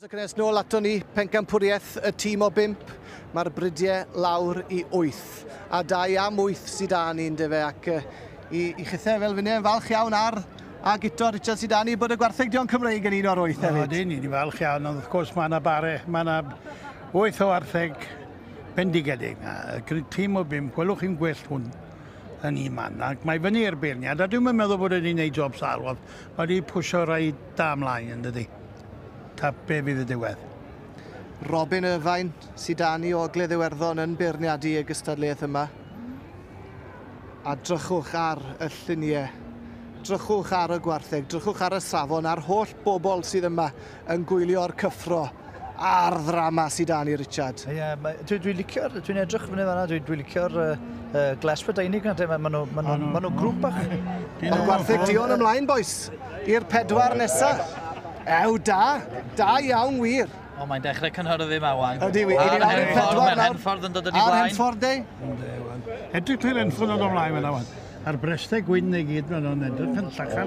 So cynnes nôl ato ni, pencampwriaeth y tîm o 5, mae'r bridiau lawr i 8. A 2 am 8 sydd da ni, yndyfe, ac i chithau fel finne yn falch iawn ar a Guto Richard sydd da ni bod y gwartheg duon Cymreig yn un o'r 8 hefyd. Ydyn, ni'n falch iawn, ond wrth gwrs mae yna bare, mae yna 8 o wartheg bendigedig. Tîm o 5, gwelwch chi'n gwell hwn yn un man. Ac mae fyny i'r beirniad, a dwi'n meddwl bod wedi gwneud job sâl, mae wedi pwysio rai da ymlaen, yn dydi. Ta be fydd y diwedd. Robin Irvine sydd da ni o Ogledd Iwerddon yn beirniadu y gystadleuaeth yma. A drychwch ar y lluniau, drychwch ar y gwartheg, drychwch ar y safon, a'r holl bobl sydd yma yn gwylio'r cyffro a'r ddrama sydd da ni, Richard. Ie, yeah, dwi'n licio'r, dwi'n edrych fyny fan'na, dwi'n licio'r gles Brydeinig yna, maen nhw grŵp bach. Mae'r gwartheg duon ymlaen, boys, i'r 4 nesaf. Ew, da, da iawn wir. O, mae'n dechrau cynhyrfu yma, wan. Ydy, wir. A'r Henffordd, mae'r Henffordd yn dod yn ei blaen. A'r Henffordd, de? Edrych i'r Henffordd yn dod ymlaen fyna, wan. A'r brestau gwyn i gyd, maen nhw'n edrych yn llachar.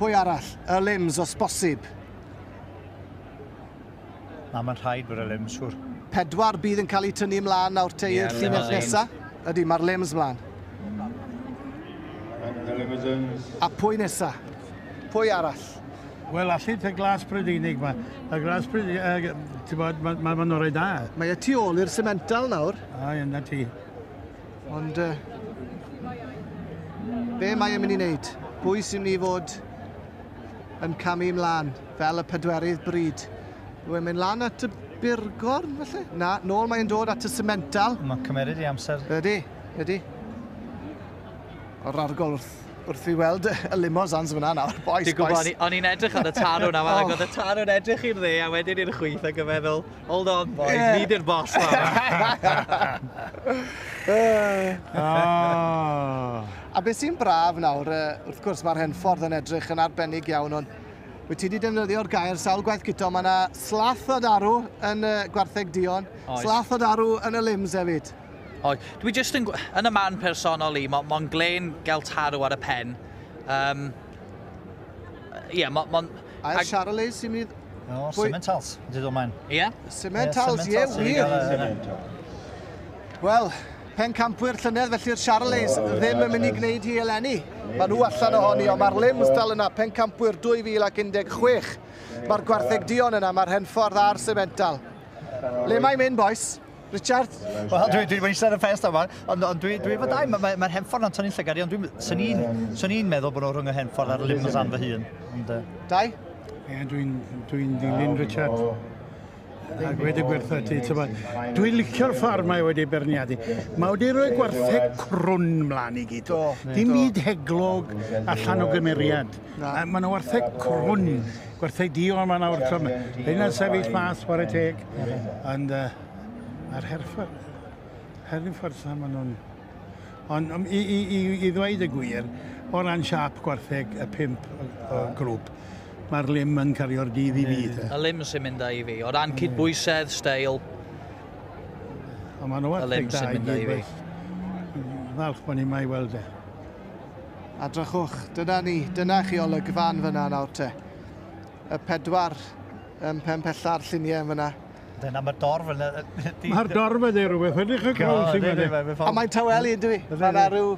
Pwy arall? Y Lims, os bosib. Na, mae'n rhaid bod y Lims, siwr. 4 bydd yn cael eu tynnu ymlaen nawr te i'r llinell nesaf. Ydy, mae'r Lims ymlaen. A pwy nesaf? Pwy arall? Wel, allu y glas Brydeinig ma. Y glas Brydeinig, ti'n bod, maen nhw'n rhoi da. Mae y tu ôl i'r Simmental nawr. O, yna ti. Ond, be mae e'n mynd i wneud? Pwy sy'n mynd i fod yn camu ymlaen fel y pedwerydd bryd? Yw e'n mynd lan at y Burgorn, falle? Na, nôl mae'n dod at y Simmental. Mae'n cymeryd i amser. Ydy, ydy. O'r argol wrth fi weld y limosans fyna nawr, boys, boys. Dwi'n gwybod, o'n i'n edrych ar y tarw na, ac oedd y tarw'n edrych i'r dde a wedyn i'r chwith ac yn meddwl, hold on, boys, fi di'r boss ma. A beth sy'n braf nawr, wrth gwrs mae'r Henffordd yn edrych yn arbennig iawn, ond wyt ti wedi defnyddio'r gair sawl gwaith Guto, mae yna slath o darw yn y gwartheg duon, slath o darw yn y Lims hefyd. Oes. Dwi jyst yn y man personol i, mae'n glên gael tarw ar y pen. Ie, mae'n... A'r Charolais sy'n mynd... O, Simmentals, yn dod ymlaen. Ie? Simmentals, ie, wir. Wel, pencampwyr llynedd, felly'r Charolais ddim yn mynd i gwneud hi eleni. Maen nhw allan ohoni, ond mae'r Lims dal yna, pencampwyr 2016. Mae'r gwartheg duon yna, mae'r Henffordd a'r Simmental. Le mae'n mynd, boys? Richard? Wel, dwi'n eistedd ar y ffenest yma, ond dwi efo dau, mae'r Henffordd yn tynnu'n llygad i, ond swn i'n meddwl bod nhw rhwng y Henffordd a'r Limousin fy hun. Dau? Ie, dwi'n dilyn Richard. A gweud y gwertha ti, dwi'n licio'r ffordd mae wedi berniadu. Mae wedi rhoi gwartheg crwn mlaen i gyd. Dim byd heglog allan o gymeriad. Mae nhw wartheg crwn, gwartheg duon yma nawr. Rheina'n sefyll mas, chwarae teg. Ond a'r Hereford, maen nhw'n... Ond i ddweud y gwir, o ran siâp gwartheg y 5 o grŵp, mae'r Lim yn cario'r dydd i fi. Y Lim sy'n mynd â i fi. O ran cydbwysedd, steil, y Lim sy'n mynd â i fi. Falch bod ni yma i weld e. A drychwch, dyna ni, dyna chi olygfan fyna nawr te. Y 4 ym pen pella'r lluniau fyna. Dyna, mae'r dorf yn... Mae'r dorf yn rhywbeth, ydych chi'n gweld sy'n mynd. A mae'n tawelu, ynddo fi? Mae yna rhyw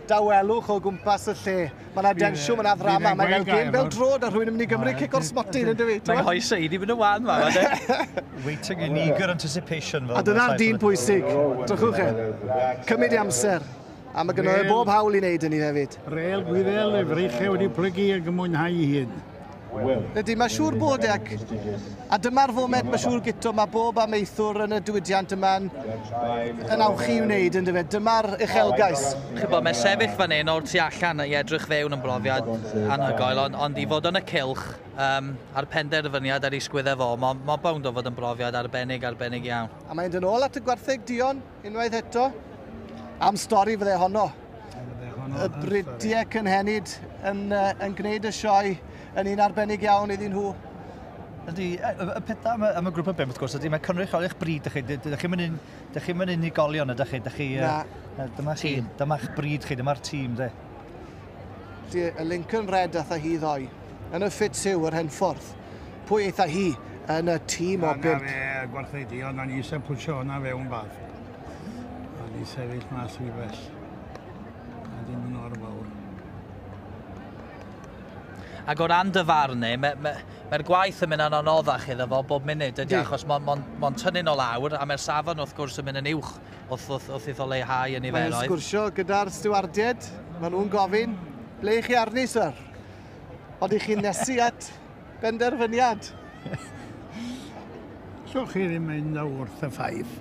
dawelwch o gwmpas y lle. Mae yna densiwn, mae yna ddrama, mae'n fel gêm fel drod a rhywun yn mynd i Gymru cic o'r smotyn, ynddo fi? Mae'n nghoesau i di mynd yn wan, ma. Waiting in eager anticipation. A dyna'r dyn pwysig, drychwch e. Cymryd i amser. A mae gynno fe bob hawl i wneud hynny hefyd. Rêl Gwyddel, y freichau wedi plygu ac yn mwynhau ei hun. Ydy, mae siŵr bod e, a dyma'r foment, mae siŵr Guto, mae bob amaethwr yn y diwydiant yma'n yn awchu i wneud, yn dyfe. Dyma'r uchelgais. Chybod, mae sefyll fan hyn o'r tu allan i edrych fewn yn brofiad anhygoel, ond i fod yn y cylch a'r penderfyniad ar ei sgwyddau fo, mae'n bownd o fod yn brofiad arbennig, arbennig iawn. A mae'n dod yn ôl at y gwartheg duon unwaith eto. Am stori fydde honno. Y bridiau cynhenid yn gwneud y sioe yn un arbennig iawn iddyn nhw. Ydy, y peth am y grŵp o 5, wrth gwrs, ydy mae cynrychiol eich bryd, ydych chi'n mynd unigolion, ydych chi? Dyma'ch bryd chi, dyma'r tîm, de. Y Lincoln Red ath â hi ddoe, yn y Fitzhugh, yr Henffordd. Pwy eitha hi yn y tîm o 5. Na fe, gwartheg duon, o'n i eisiau pwysio hwnna fewn bath. O'n i sefyll mas rhy bell. A dim yn orfawr. Ac o ran dyfarnu, mae'r gwaith yn mynd yn anoddach iddo fo bob munud, ydy, achos mae'n tynnu o lawr, a mae'r safon wrth gwrs yn mynd yn uwch wrth iddo leihau y niferoedd. Mae'n sgwrsio gyda'r stiwardiaid, maen nhw'n gofyn, ble i chi arni, sir? Oedych chi'n nesu at benderfyniad? Allwch chi ddim mynd wrth y ffaith.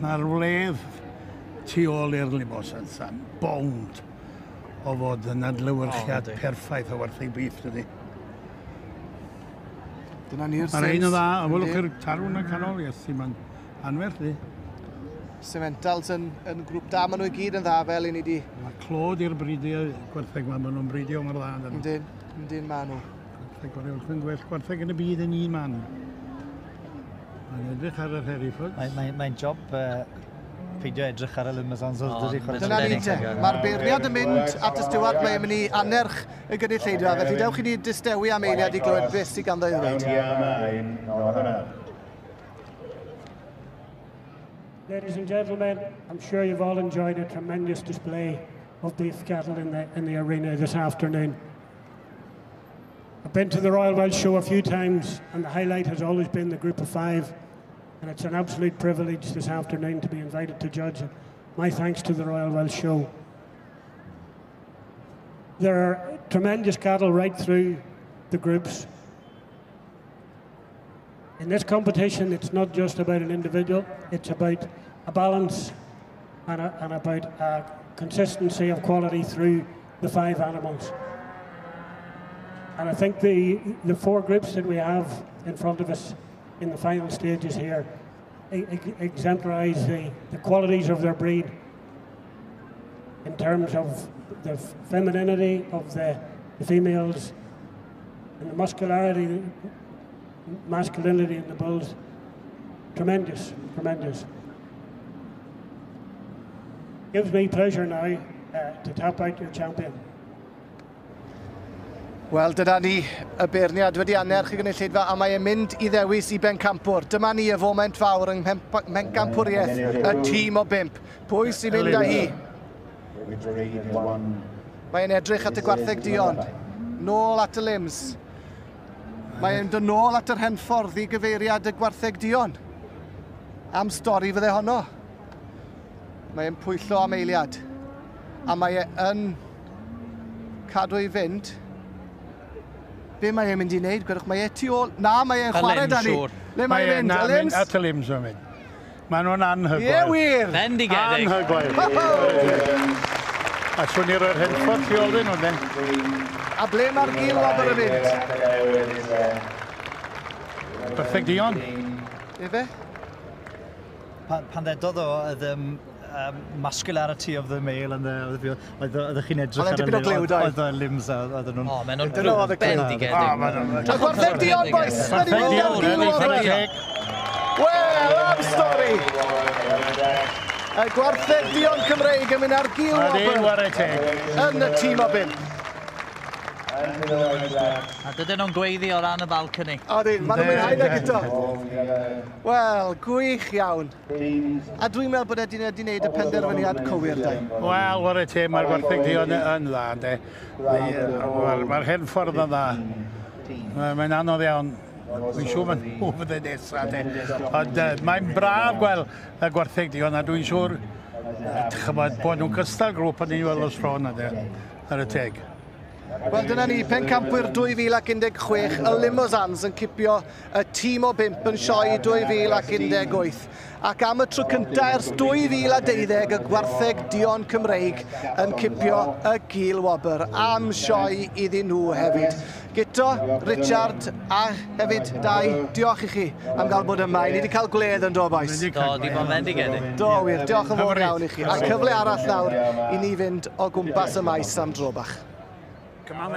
Mae'r wledd tu ôl i'r Limousins yn bownd o fod yn adlewyrchiad perffaith o werthu beef, dydy. Dyna ni'r Mae'r ein o dda, a welwch chi'r tarw yn y canol, Iesu, mae'n anferth, di. Simmentals yn grŵp da, maen nhw i gyd yn dda fel i ni di. Mae clod i'r bridiau gwartheg yma, maen nhw'n bridio mor dda. Yndyn, yndyn maen nhw. Gwartheg gorau, gwell gwartheg yn y byd yn un man. Mae'n edrych ar yr Herefords. Mae'n job peidio edrych ar y Limousins. Dyna ni te. Mae'r beirniad yn mynd at y stiward, mae'n mynd i annerch y gynulleidfa. Felly dewch i ni distewi am eiliad i glywed beth sydd ganddo i ddweud. Ladies and gentlemen, I'm sure you've all enjoyed a tremendous display of beef cattle in the arena this afternoon. I've been to the Royal Welsh Show a few times, and the highlight has always been the group of 5. And it's an absolute privilege this afternoon to be invited to judge. My thanks to the Royal Welsh Show. There are tremendous cattle right through the groups. In this competition, it's not just about an individual, it's about a balance and about a consistency of quality through the 5 animals. And I think the 4 groups that we have in front of us in the final stages here exemplarise the qualities of their breed in terms of the femininity of the females and the muscularity, masculinity in the bulls. Tremendous, tremendous. Gives me pleasure now to tap out your champion. Wel, dyna ni y beirniad wedi annerch y gynulleidfa a mae e'n mynd i ddewis i bencampwr. Dyma ni y foment fawr yng mhencampwriaeth y tîm o 5. Pwy sy'n mynd â hi? Mae'n edrych at y gwartheg duon. Nôl at y limbs. Mae'n dod nôl at yr henffordd i gyfeiriad y gwartheg duon. Am stori fydde honno. Mae'n pwyllo am eiliad. A mae e yn cadw i fynd. Be mae e'n mynd i wneud? Gwedwch, mae e tu ôl... Na, mae e'n chwarae da ni. Le mae e'n mynd? Y limbs? At y limbs mae'n mynd. Maen nhw'n anhygoel. Ie, wir! Bendigedig. Anhygoel. A swn i roi'r henffordd tu ôl nhw, de. A ble mae'r gil wobr yn mynd? Gwartheg duon. Efe? Pan ddedodd o, oedd masculinity of the male and the female, oeddech chi'n edrych ar y limbs oedden nhw'n... O, maen nhw'n bendigedig. A gwartheg duon, boys! Wedi mynd ar gil wobr! Wel, am stori! Y gwartheg duon Cymreig yn mynd ar gil wobr yn y tîm o 5. A dydyn nhw'n gweiddi o ran y balcony. Odyn, maen nhw'n mwynhau na gyda. Wel, gwych iawn. A dwi'n meddwl bod Edyn wedi gwneud y penderfyniad cywir, dau. Wel, ware te, mae'r gwartheg duon yn dda, de. Mae'r hen ffordd yn dda. Mae'n anodd iawn. Dwi'n siŵr maen nhw fydde nesaf, de. Ond mae'n braf gweld y gwartheg duon, a dwi'n siŵr bod nhw'n cystal grŵp yn ni'n weld o'r tro yna, de, ar y teg. Wel, dyna ni, pencampwyr 2016, y Limousins yn cipio y tîm o 5 yn sioe 2018. Ac am y tro cyntaf ers 2012, y gwartheg duon Cymreig yn cipio y gil wobr am sioe iddyn nhw hefyd. Guto, Richard a hefyd Dai, diolch i chi am gael bod yma. Ni wedi cael gwledd yn do, boys. Do, di bod fendigedig. Do, wir, diolch yn fawr iawn i chi. A cyfle arall nawr i ni fynd o gwmpas y maes am dro bach. Come on,